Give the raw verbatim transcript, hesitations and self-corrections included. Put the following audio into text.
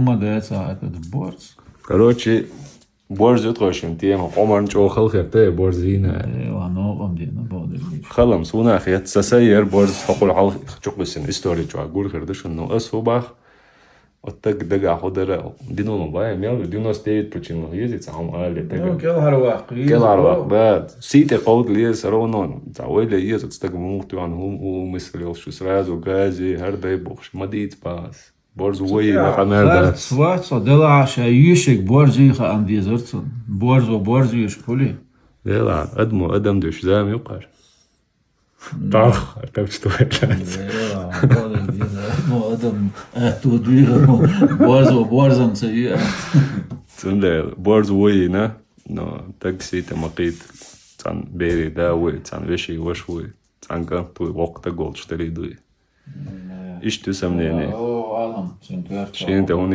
Ма дац а хӀаьта борз. Короче, борз ю тхойшин тема. Ӏумарна чӀогӀа хала хир те борз вийна. Э, ва, новкъам дена, боди. Халам, суна хет, са сай яр борз хьокъул хьал чукъвисин история чуа гур хир да шун. Ну, ас хӀу бах, оттаг дага хӀу дара. Динула бай, мел девяносто девять причин лох ези, цхьа хӀум али Ну, тага. кел хар вах. Кел хар вах, ба. Сите кауд лез, ровно. Ца ойла ез, ацтаг мунг туан хӀум, хӀум мыслил, шу сразу гази, хар дай бухш, мадиц пас. Борз вой, на камер да. Сваца, дела аша, юшек борз ю ха ам дезар цун. Борз ва борз юш, хули. Дела, адмо, адам душ, зам юкъар. Тах, так что это? Э, ва, боди, дела, мо адам, э, ту дуйра, мо, борз ва борзам ца ю. Цунда, борз вой, на, но так сите макит, цан бери, да, вой, цан веши, ваш вой, цан ган, туй, вокта гол, что ли, дуй. Ишти сомнение. О, алам, центр. Шин те он